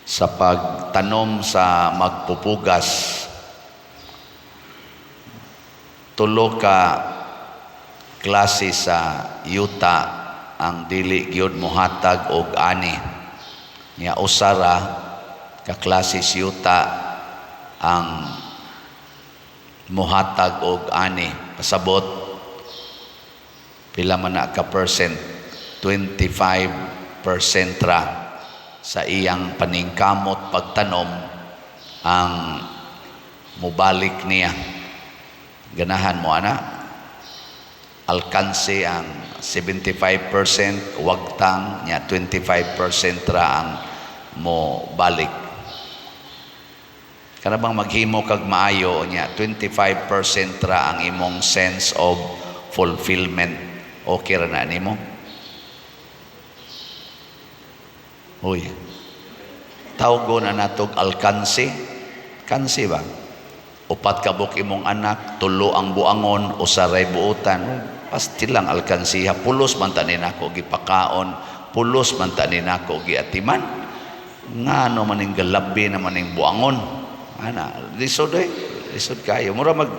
Sa pagtanom sa magpupugas, tulo ka klase sa yuta ang dili gyud mohatag og ani. Nya usa ra ka klase sa yuta ang mohatag og ani. Pasabot pila man na ka percent? 25% ra sa iyang paningkamot pagtanom ang mobalik niya. Ganahan mo ana? Alkanse ang 75%, wagtang nya 25% ra ang mo balik. Kana bang maghimo kag maayo nya 25% ra ang imong sense of fulfillment, okay ra na nimo? Uy, tawgo na natog alkanse. Kanse ba? Upat ka buok imong anak, tulo ang buangon, usa ray buotan. Pastil lang alkansiha. Pulos man ta ni nako gipakaon, pulos man ta ni nako giatiman. Ngano maning galabi na maning buangon? Ana, lisod eh. Lisod kayo. Mura mag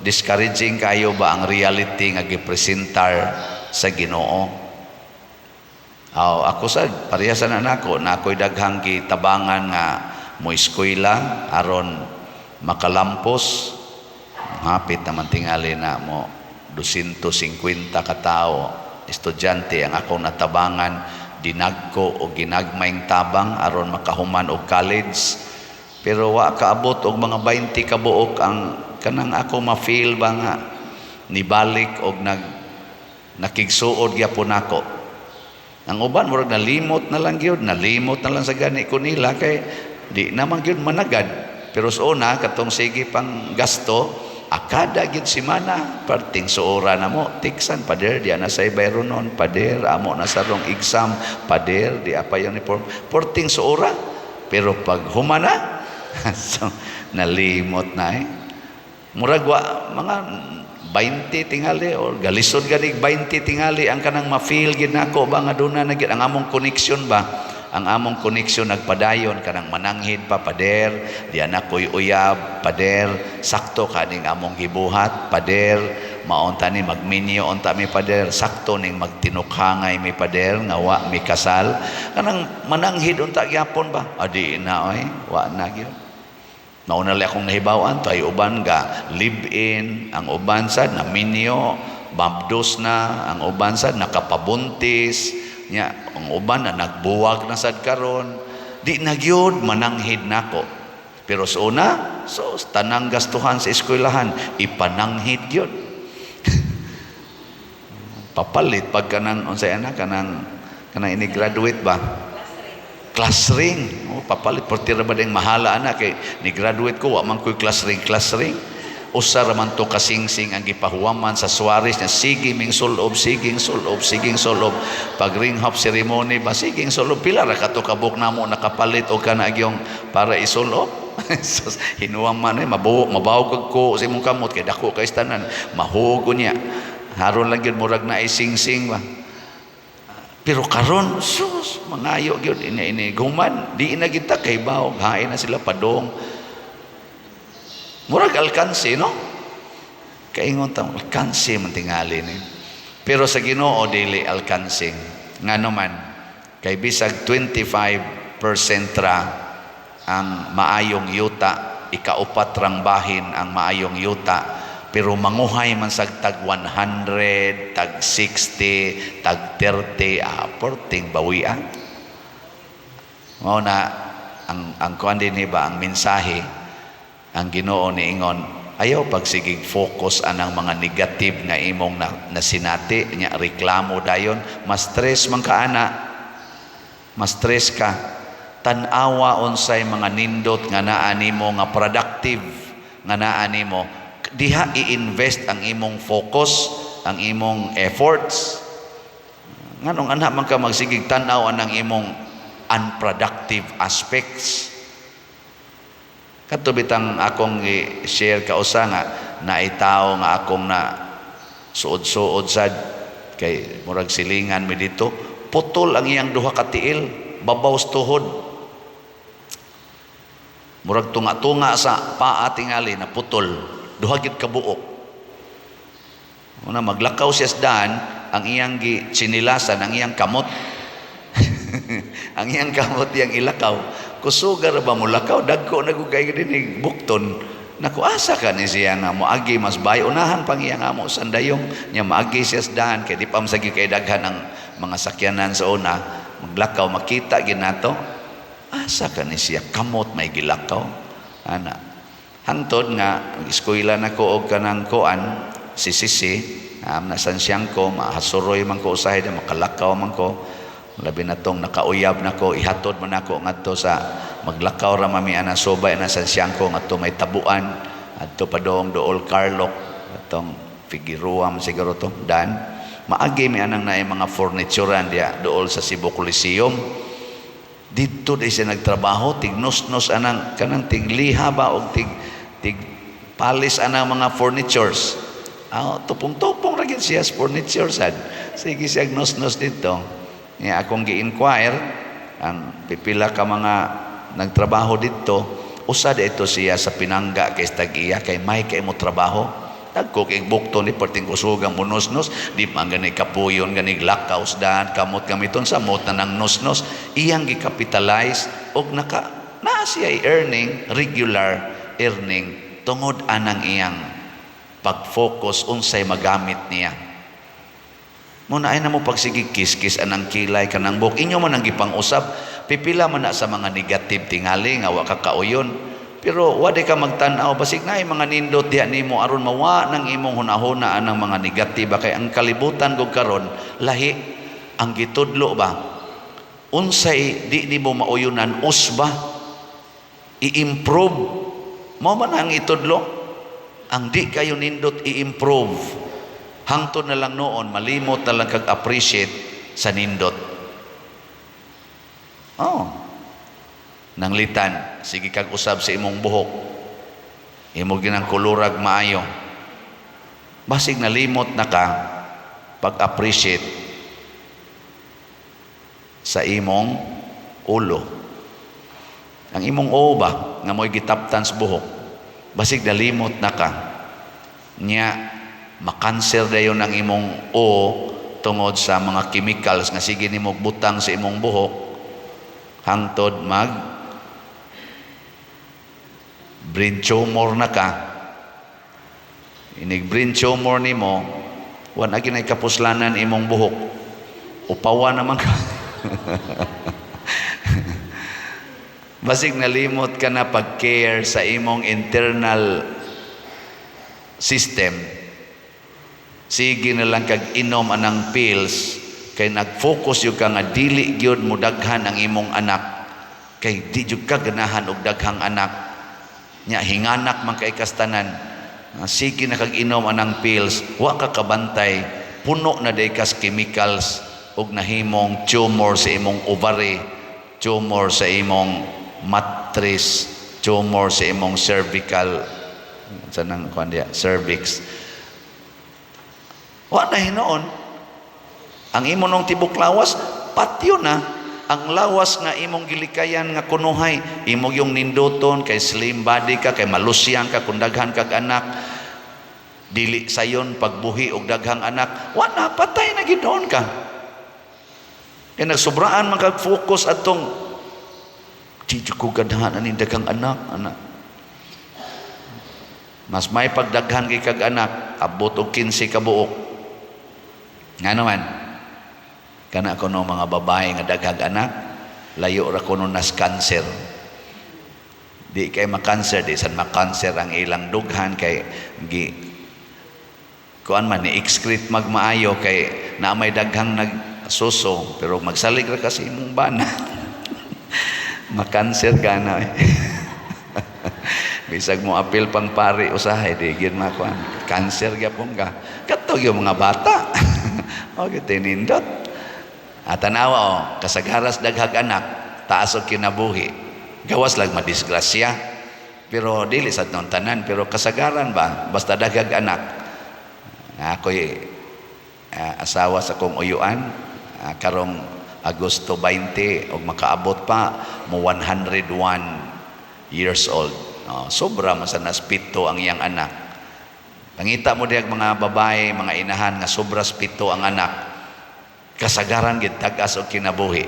discouraging kayo ba ang reality nga gipresentar sa Ginoo? Aw, ako sad parehas na nako, na ako'y daghang gitabangan nga mo eskwela aron makalampos. Hapit naman tingali na mo 250 ka tawo estudyante ang akong natabangan, dinagko o ginagmayng tabang aron makahuman og college, pero wa kaabot og mga 20 ka buok ang kanang ako ma-feel ba nga nibalik og nakigsuod gyapon nako. Ang uban murag nalimot na lang gyud, nalimot na lang sa gani ko nila kay di naman gyud managad. Pero sa una katong sige pang gasto, akada gyud simana, parting suora na mo, tiksan, "Pader, di na say bayronon, pader, amo na sa rong exam, pader, di apa yung uniform," porting suora. Pero pag humana, so, nalimot na eh. Murag wa, mga 20 tingali or galisod ganig 20 tingali ang kanang ma-feel gid nako ba nga duna na gid ang among connection ba, ang among connection nagpadayon, kanang mananghid pa, "Pader, di anak ko'y uyab, pader, sakto kaning among gibuhat, pader, maunta ni magminyo unta mi, pader, sakto ning magtinukhangay mi, pader, nga wa mi kasal," kanang mananghid unta gyapon ba, adi na oy, wa na gyud. Nauna lang akong nahibawan to ay uban ga live-in, ang uban sad na minyo, babdos na, ang uban sad nakapabuntis, nya ang uban na nagbuwag na sad karon. Di na gyud mananghid nako. Pero sa una, so tanang gastuhan sa eskwelahan ipananghid gyud. Papalit pag kanang unsay ana, kanang kanang ini graduate ba? Class ring. Oh, papalit portira ba ding mahala ana kay ni graduate ko wa man koy class ring, class ring. Usa ra man to kasingsing ang gipahuwaman sa Suarez niya, sige ming sulob, siging sulob, siging sulob. Pag ring off ceremony ba, siging sulob. Pila ra kato kabuk namo nakapalit og kana gyung para isulob. Sus, hinuwaman eh, mabuo, mabawag ko sa imong kamot kay dako kay tanan, mahugo niya. Haron lang gyud murag na singsing ba. Pero karon, sus, mangayo gyud ini ini guman, di na kita kay bawog, hain na sila padong. Murag alkansi, no? Kaingon ta, alkansi man tingali ni. Pero sa Ginoo dili alkansi. Ngano man, kay bisag 25% ra ang maayong yuta, ikaupat rang bahin ang maayong yuta, pero manguhay man sag tag 100, tag 60, tag 30, ah, porting bawian. Mao na ang kuan din ba ang mensahe ang Ginoo niingon, ayaw pagsigig focus anang mga negative nga imong na, nasinati nya reklamo dayon, mas stress man ka ana, mas stress ka. Tan-awa unsay mga nindot nga naa nimo, nga productive nga naa nimo, diha i-invest ang imong focus, ang imong efforts. Nganong ana man ka magsigig tan-aw anang imong unproductive aspects? Kadto bitang akong i-share kausa nga naitaw nga akong na suod-suod sad kay murag silingan mi dito, putol ang iyang duha ka tiil babaw sa tuhod. Murag tunga-tunga sa paa tingali na putol, duha gid ka buok. Una maglakaw siya sa daan, ang iyang gi tsinilasan, ang iyang kamot. Ang iyang kamot iyang ilakaw. Kusuga ra ba mo lakaw, dagko na gud kay dinig bukton. Naku, asa ka ni siya nga moagi mas bay unahan pang iyang amo sandayong nya maagi siya sa daan kay di pa masagi kay daghan ang mga sakyanan sa una. Maglakaw, makita gid nato, asa ka ni siya, kamot may gilakaw ana. Hangtod nga eskwela na ko og kanang kuan CCC, nasansiyang ko mahasuroy man ko usahay, makalakaw man ko, labi na tong nakauyab na ko, ihatod man ako ngadto sa maglakaw ra mami ana subay ana Sanciangko ngadto may tabuan adto padong dool Carlock atong Figueroa man siguro to dan maagi mi anang naay mga furniturean diya dool sa Cebu Coliseum. Didto di siya nagtrabaho, tignos-nos anang kanang tigliha ba og tig tig palis anang mga furnitures. Ah, tupong-tupong ra gyud siya sa furniture sad. Sige siya nos-nos dito. Nya akong gi-inquire ang pipila ka mga nagtrabaho dito, usa ito siya sa pinangga kay tag-iya kay may kay mo trabaho. Dagko kay bukto ni perting kusugang munosnos, di man gani kapuyon gani lakaw dan kamot gamiton sa mot na nang nosnos, iyang gi-capitalize og naka naa siya earning, regular earning tungod anang iyang pag-focus unsay magamit niya. Muna ay na mo pagsige kiskis anang kilay kanang buhok. Inyo man ang gipang-usab, pipila man na sa mga negative tingali nga wa ka kauyon. Pero wa di ka magtan-aw, basig naay mga nindot diha nimo aron mawa ng imong hunahuna anang mga negative kay ang kalibutan gud karon lahi ang gitudlo ba. Unsay di nimo mauyunan usba i-improve mao man ang itudlo, ang di kayo nindot i-improve. Hangtod na lang noon malimot na lang kag appreciate sa nindot. Oh. Nanglitan, sige kag usab sa imong buhok. Imo ginang kulurag maayo. Basig nalimot na ka pag-appreciate sa imong ulo. Ang imong o ba nga mo'y gitaptan sa buhok. Basig nalimot na ka. Nya makanser dayon ang imong o tungod sa mga chemicals nga sige nimo butang sa imong buhok hangtod mag brain tumor na ka. Inig brain tumor nimo, wa na ginay kapuslanan imong buhok, upawa naman ka. Basig nalimot ka na pag-care sa imong internal system. Sige na lang kag inom anang pills kay nag-focus gyud ka nga dili gyud mo daghan ang imong anak kay di gyud ka ganahan og daghang anak. Nya hinganak man kay kastanan, sige na kag inom anang pills, wa ka kabantay, puno na day kas chemicals ug nahimong tumor sa imong ovary, tumor sa imong matris, tumor sa imong cervical, sa nang kuan diya, cervix. Wa na hinuon. Ang imo nung tibok lawas, patyo na. Ang lawas nga imong gilikayan nga kunuhay, imo yung ninduton kay slim body ka, kay malusyang ka kung daghan kag anak. Dili sayon pagbuhi og daghang anak, wa na, patay na gid ka. Kay nagsobraan man kag focus atong di jud ko ganahan aning daghang anak, anak. Mas may pagdaghan kay kag anak, abot og 15 ka buok. Nga naman, kana kuno mga babae nga daghang anak, layo ra kuno nas cancer. Di kay makanser, di san makanser ang ilang dughan kay gi kuan man ni excrete magmaayo kay na may daghang nagsuso, pero magsalig ra kasi imong bana. Makanser ka na. Bisag mo apil pang pari usahay di gyud makuan. Cancer gyapon ka. Kato yung mga bata. O tinindot. At tanawa o, kasagaras daghag anak, taas og kinabuhi. Gawas lang madisgrasya. Pero dili sa non tanan, pero kasagaran ba basta daghag anak. Ako'y asawa sa kong uyuan, karong Agosto 20 og makaabot pa mo 101 years old. Oh, sobra man sa nas 7 ang iyang anak. Pangita mo diag mga babae, mga inahan nga sobra 7 ang anak. Kasagaran gid tag-as og kinabuhi.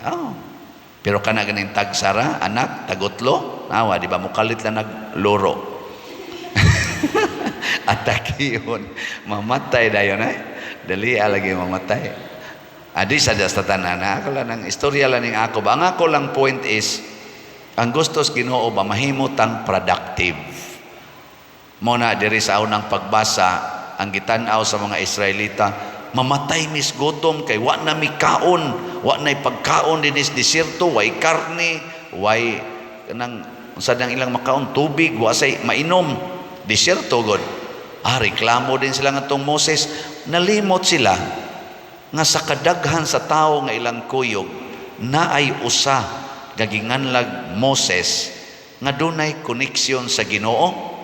Oh. Pero kana ganing tagsara, anak, tagutlo, nawa, di ba mukalit lang nagloro. Atakiyon, mamatay dayon eh. Dali lagi mamatay. Adi sa sa tanan, ako lang ang istorya lang ning ako ba. Ang ako lang point is, ang gustos Ginoo ba mahimo tang productive. Mo na diri sa unang pagbasa, ang gitan-aw sa mga Israelita, mamatay mis gutom kay wa na mi kaon, wa na pagkaon dinis desierto, way karne, way kanang unsa nang ilang makaon, tubig, wa say mainom, desierto god. Ah, reklamo din sila ngadtong Moses, nalimot sila nga sa kadaghan sa tawo nga ilang kuyog naay usa nga ginganlag Moses nga dunay koneksyon sa Ginoo.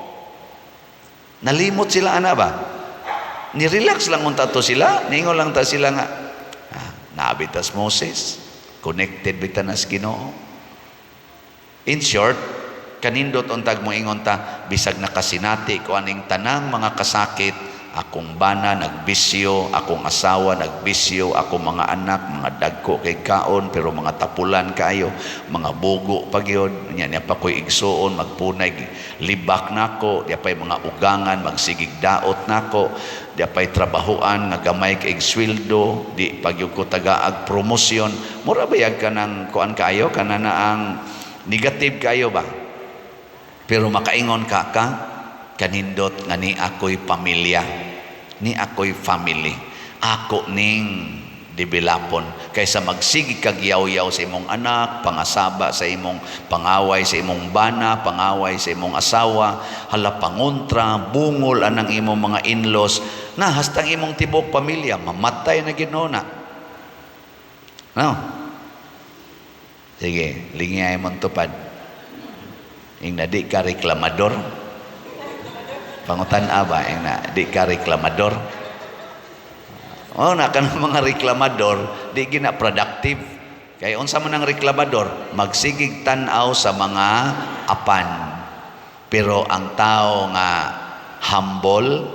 Nalimot sila ana ba? Ni-relax lang unta to sila, ningon lang ta sila nga ah, naabitas Moses, connected bitaw nas Ginoo. In short, kanindot untag mo ingon ta bisag nakasinati ko aning tanang mga kasakit, akong bana nagbisyo, akong asawa nagbisyo, akong mga anak mga dagko kay kaon pero mga tapulan kayo, mga bugo pa gyud, nya niya pa ko'y igsuon magpunay libak nako, diya pa'y mga ugangan magsigig daot nako, diya pa'y trabahoan nga gamay kay sweldo, di pa gyud ko tagaag promosyon. Mura bayag ka ng kuan kaayo kana na ang negative kayo ba? Pero makaingon ka ka kanindot nga ni ako'y pamilya, ni ako'y family, ako ning developon kaysa magsige kag yaw-yaw sa imong anak, pangasaba sa imong pangaway sa imong bana, pangaway sa imong asawa, hala pangontra, bungol anang imong mga in-laws, na hastang imong tibok pamilya mamatay na Ginoo na. No? Sige, lingiyay mong tupad. Ing na di ka reklamador. Pangutan ba, ing na di ka reklamador. Oh, na kanang mga reklamador, di gina productive. Kay unsa man ang reklamador, magsigig tan-aw sa mga apan. Pero ang tao nga humble,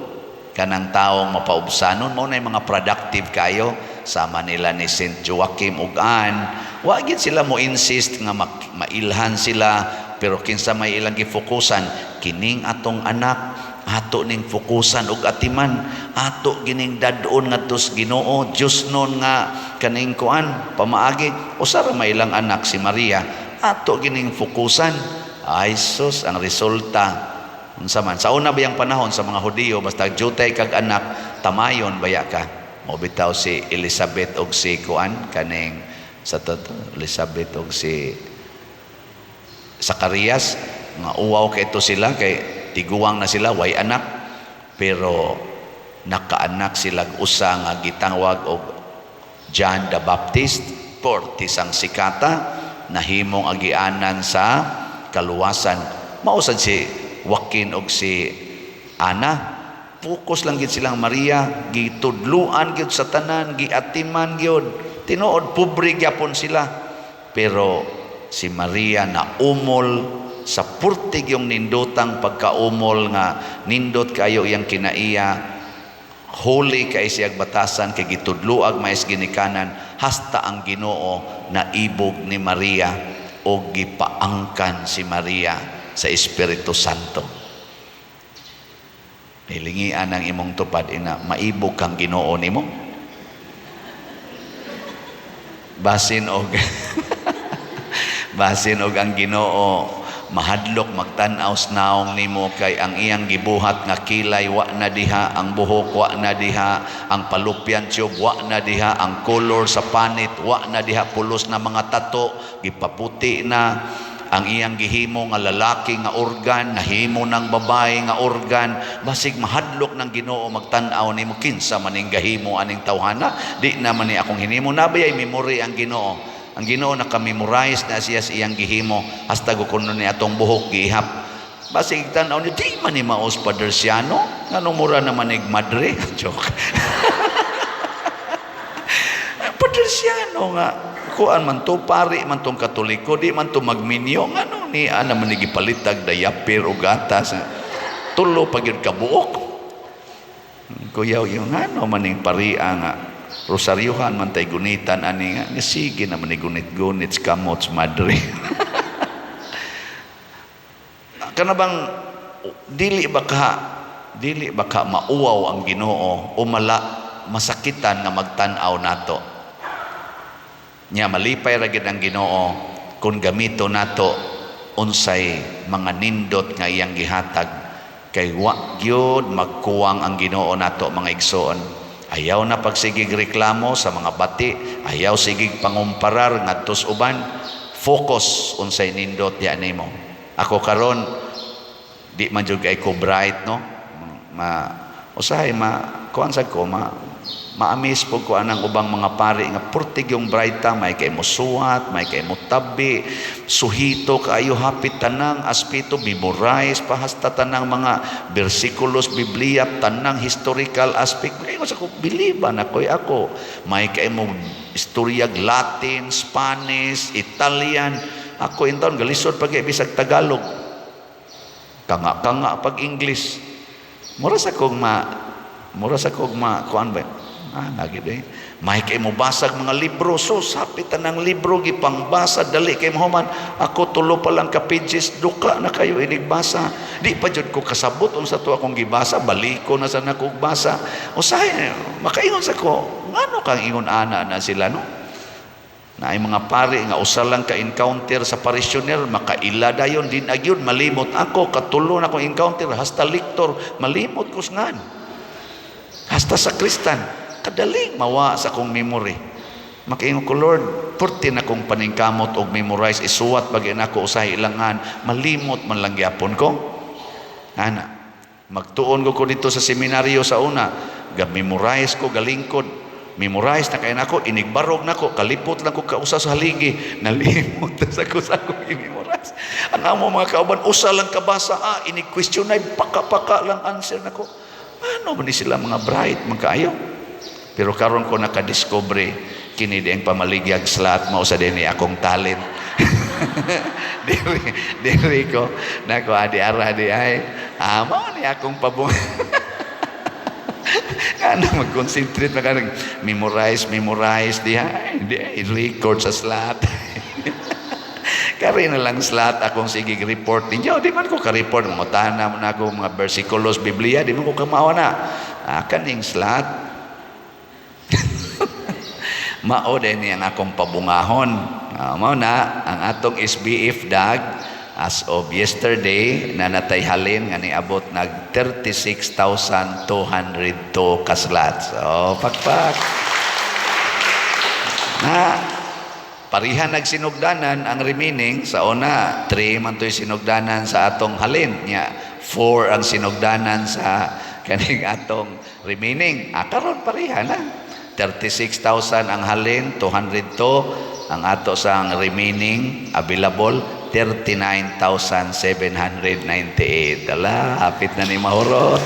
kanang taong mapaubsanon, mao na mga productive kayo sama nila ni Saint Joaquim ug Anne. Wa gid sila mo insist nga mailhan sila, pero kinsa may ilang gifokusan kining atong anak, ato ning fokusan ug atiman, ato gining dad-on ngadto sa Ginoo, Dios nun nga kaning kuan pamaagi. Usa ra may ilang anak, si Maria, ato gining fokusan. Ay sus, ang resulta unsa man sa una bayang panahon sa mga Hudiyo, basta jutay kag anak, tamayon baya ka. Mo bitaw si Elizabeth og si kuan kaning sa to, Elizabeth og si Zacarias, nga uwaw kay ito sila kay tiguang na sila, way anak, pero nakaanak sila usa nga gitawag og John the Baptist, portis ang sikata, nahimong agianan sa kaluwasan. Mausad si Joaquin og si Ana, focus lang gid silang Maria, gitudluan gyud sa tanan, giatiman gyud. Tinuod pobre gyapon sila, pero si Maria na umol sa purtig yung nindotang pagkaumol nga nindot kayo iyang kinaiya, holy kay siyag batasan kay gitudloag mais ginikanan, hasta ang Ginoo naibog ni Maria o gipaangkan si Maria sa Espiritu Santo. Hilingian ang imong tupad ina maibog kang Ginoo nimo. Basin og ang Ginoo mahadlok magtan-aw sa naong nimo kay ang iyang gibuhat nga kilay wa na diha, ang buhok wa na diha, ang fallopian tube wa na diha, ang color sa panit wa na diha, pulos na mga tato, gipaputi na ang iyang gihimo nga lalaki nga organ, nahimo ng babae nga organ. Basig mahadlok ng Ginoo magtan-aw nimo, kinsa maning gahimo aning tawhana, di naman ni akong hinimo. Nabay memory ang Ginoo. Ang Ginoo naka-memorize na siya sa iyang gihimo, hasta kuno ni atong buhok gihap. Basig tan-aw ni di man ni maos Padersiano, nganong mura naman ig madre. Joke. Padersiano nga kuan man to, pari man tong Katoliko, di man to magminyo, ngano Ngano ni ana man ni gipalitag diaper o gatas? Tulo pa gyud ka buok. Kuyaw yung ngano man ning paria nga rosaryuhan man tay gunitan ani nga sige naman ni gunit-gunit kamots madre. Kana bang dili ba ka mauwaw ang Ginoo o mala masakitan nga magtan-aw nato? Nya malipay ra gid ang Ginoo kung gamito nato unsay mga nindot nga iyang gihatag, kay wa gyud magkuwang ang Ginoo nato, mga igsoon. Ayaw na pagsigig reklamo sa mga bati, ayaw sigig pangumparar ngadto sa uban. Focus unsay nindot diha nimo. Ako karon di man jud kay ko bright, no? Ma usahay ma kuan sad ko, ma ma-amaze po ko anang ubang mga pari nga purtig yung bright ta, may kay mo suwat, may kay mo tabi, suhito kaayo, hapit tanang aspeto memorize pa, hasta tanang mga bersikulos Biblia, tanang historical aspect. Kay sa ko biliban ako ako may kay mo istoryag Latin, Spanish, Italian. Ako intawon galisod pag bisag Tagalog, kanga kanga pag English. Mura sa kong ma kuan ba. Ah, lagi eh. May kay mo basag mga libro. So, sapit ng libro, gipangbasa, dali kay mahuman. Ako, tulo pa lang ka pages, duka na kayo inigbasa. Di pa jud ko kasabot unsa to akong gibasa, baliko na sa nakog basa. Usahay, makaingon sa ko, ngano kang ingon ana na sila, no? Na ay mga pare nga usa lang ka encounter sa parishioner, makaila dayon din agyon malimot. Ako katulo na akong encounter, hasta lector malimot ko ngan, hasta sakristan kadaling mawa sa akong memory. Makaingon ko, "Lord, purti na kong paningkamot og memorize, isuwat pag nako usahay ilangan, malimot man lang gyapon ko." Ana, magtuon ko ko dito sa seminaryo sa una, ga memorize ko galingkod. Memorize na kay nako, inigbarog nako, kalipot lang ko kausa sa haligi, nalimot na sa ko sa akong i-memorize. Ang amo mga kauban, usa lang kabasa, ah, inig-question ay paka-paka lang answer nako. Ano man ni sila mga bright, magkaayo? Pero karon ko nakadiscover kini di ang pamaligyag slot, mao sa dinhi akong talent. Diri diri ko nako adi ara di ay ah, mao ni akong pabung. Ano mag-concentrate na ka memorize memorize di ay di ay record sa slot. Kari na lang slot akong sige report ninyo. Di man ko ka-report. Mangutana mo na ako mga versikulos Biblia. Di man ko kamao na. Ah, kaning slot. Mao din ang akong pabungahon. Mao na ang atong SBF dag as of yesterday na natay halin nga niabot nag 36,202 ka slots. So, pakpak. Na parihan nagsinugdanan ang remaining sa una, 3 man to'y sinugdanan sa atong halin nya, 4 ang sinugdanan sa kaning atong remaining. Ah, karon pareha na. 36,000 ang halin, 202 ang ato sang remaining available, 39,798. Ala, hapit na ni mahurot.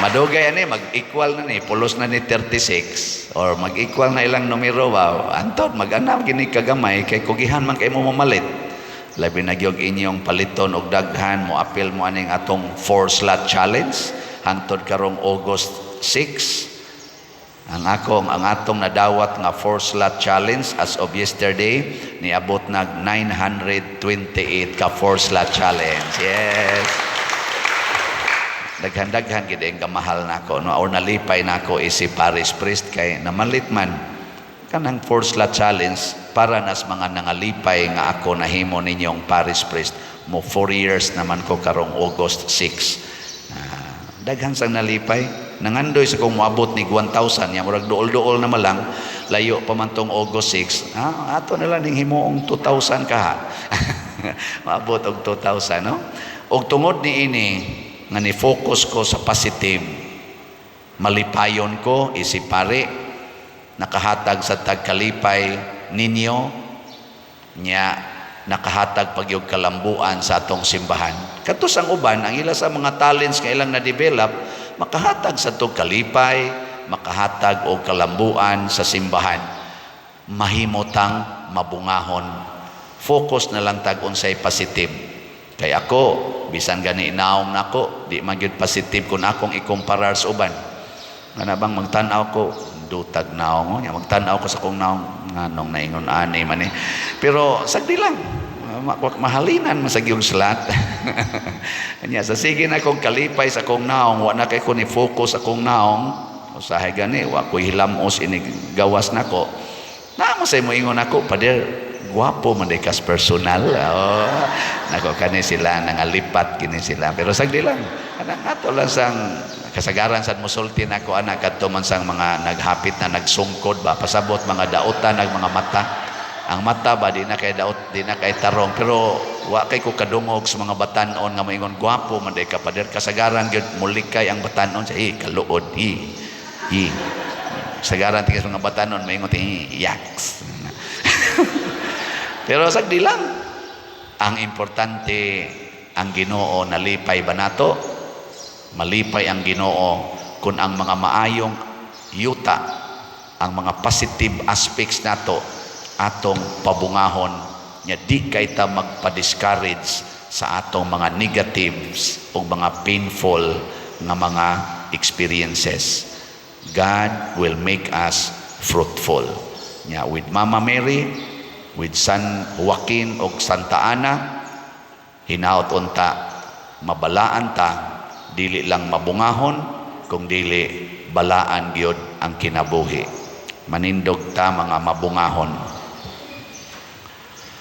Madugay ani mag-equal na ni, pulos na ni 36 or mag-equal na ilang numero ba. Anton, mag-anam gini kagamay kay kugihan man kay mo mamalit. Labi na gyud inyong paliton og daghan mo apil mo aning atong 4 slot challenge hangtod karong August 6. Ang atong nadawat nga 4 slot challenge as of yesterday niabot nag 928 ka 4 slot challenge. Yes. Daghan-daghan gid ang kamahal nako, no, or nalipay nako isi parish priest kay namalit man kanang 4 slot challenge para nas mga nangalipay nga ako nahimo ninyong parish priest. Mo 4 years naman ko karong August 6. Ah, daghan sang nalipay, nangandoy sa kung moabot ni 1,000 ya murag duol-duol na malang, layo pa man tong August 6. Ah, ato na lang ning himuong 2,000 ka, maabot og 2,000, no? Og tungod ni ini nga ni focus ko sa positive, malipayon ko isi pare, nakahatag sa tagkalipay ninyo nya, nakahatag pagyog kalambuan sa atong simbahan. Katos ang uban, ang ila sa mga talents nga ilang na-develop, makahatag sa atong kalipay, makahatag og kalambuan sa simbahan, mahimotang mabungahon. Focus na lang tag unsay positive. Kay ako, bisan gani naong nako, di man gyud positive kung akong ikumparar sa uban. Kana bang magtan-aw ko, dutag naong, nya magtan-aw ko sa akong naong, nganong naingon ani man eh. Pero sagdi lang, mahalinan man sa gyud slat. Nya sa sige na kong kalipay sa akong naong, wa na kay ko ni focus akong naong, usahay gani wa ko'y hilamos inig gawas nako. Na mo say moingon ako, "Pader, gwapo man day kas personal." Oh, nako, kani sila nangalipat kini sila. Pero sagdi lang. Anak ato lang sang kasagaran sad mosulti nako anak kadto man sang mga naghapit na nagsungkod ba, pasabot mga dautan nag mga mata. Ang mata ba, di na kay daot, di na kay tarong, pero wa kay ko kadungog sa mga batan-on nga moingon, "Gwapo man day ka, pader." Kasagaran gyud mulikay ang batan-on sa eh kaluod eh eh. Kasagaran tingis mga batan-on moingon, "Eh, yaks." Pero sagdi lang. Ang importante, ang Ginoo nalipay ba nato? Malipay ang Ginoo kung ang mga maayong yuta, ang mga positive aspects nato atong pabungahon, nya di kay ta magpa-discourage sa atong mga negatives o mga painful nga mga experiences. God will make us fruitful. Nya with Mama Mary, with San Joaquin og Santa Ana, hinaot unta mabalaan ta, dili lang mabungahon kung dili balaan gyud ang kinabuhi. Manindog ta, mga mabungahon.